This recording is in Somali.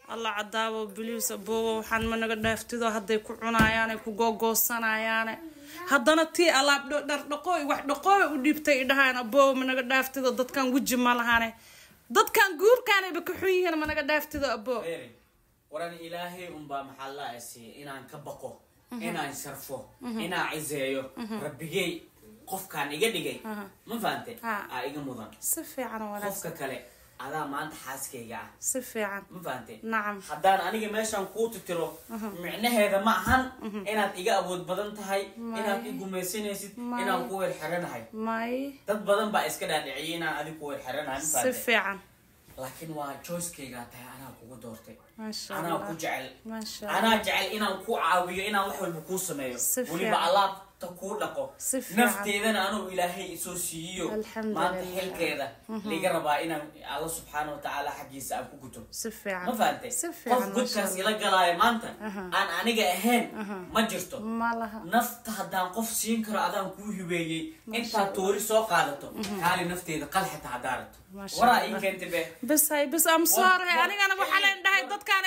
Alla cadaabo, please aboobo, waxaan ma naga dhaaftido. Hadday ku cunayaane, ku googoosanayaan. Haddana tii alaab dhar dhaqooy, wax dhaqooy u dhiibtay, idhahaan: "Aboobo, ma naga dhaaftido? Dadkan weji ma lahane, dadkan guurkaanayba ka xun yihiin, ma naga dhaaftido, aboo." Feeri, waran Ilaahay unbaa maxaa la siiyey inaan ka baqo, inaan sharfo, inaan cizeeyo. Rabbigey qofkaan iga dhigay, ma fahante? Ha. Aa iga mudan. Si fiican oo wanaagsan. Qofka kale adaa maanta xaaskayga ah. Si fiican. Ma fahante? Nacam. Haddaan aniga meeshaan kuu titiro, micnaheeda ma ahan inaad iga awood badan tahay, inaad i gumaysanaysid, May. inaan ku weer xiranahay. May. Dad badan baa iska dhaadhiciyay inaan adig ku weer xiranahay, ma Si fahante? fiican. Laakiin waa choicekaygaa tahay, anaa kugu doortay. Maasha Anaa Allah. ku jecel. Maasha Allah. Anaa jecel inaan ku caawiyo, inaan wax walba kuu sameeyo, Si weliba fiican. alaabta kuu dhaqo. Si fiican. Nafteedana anuu Ilaahay isoo siiyo. Alxamdulillah. Maanta xilkeeda liga rabaa inaan Alla subxaana watacaala xaggiisa aan ku guto. Si fiican. Ma fahantay? Si Qof fiican, maasha godkaas Allah. ila galaayo maanta aan aniga ahayn ma jirto. Ma laha. Nafta haddaan qof siin karo, adaan kuu hibeeyey. Intaad toori soo qaadato, kaali nafteeda qal xitaa haddaa rabto. Maasha Waraa Allah. ii keentay be. Bas hay, bas, I'm sorry. War- Anigana waxaa leen dhahay dadkaan.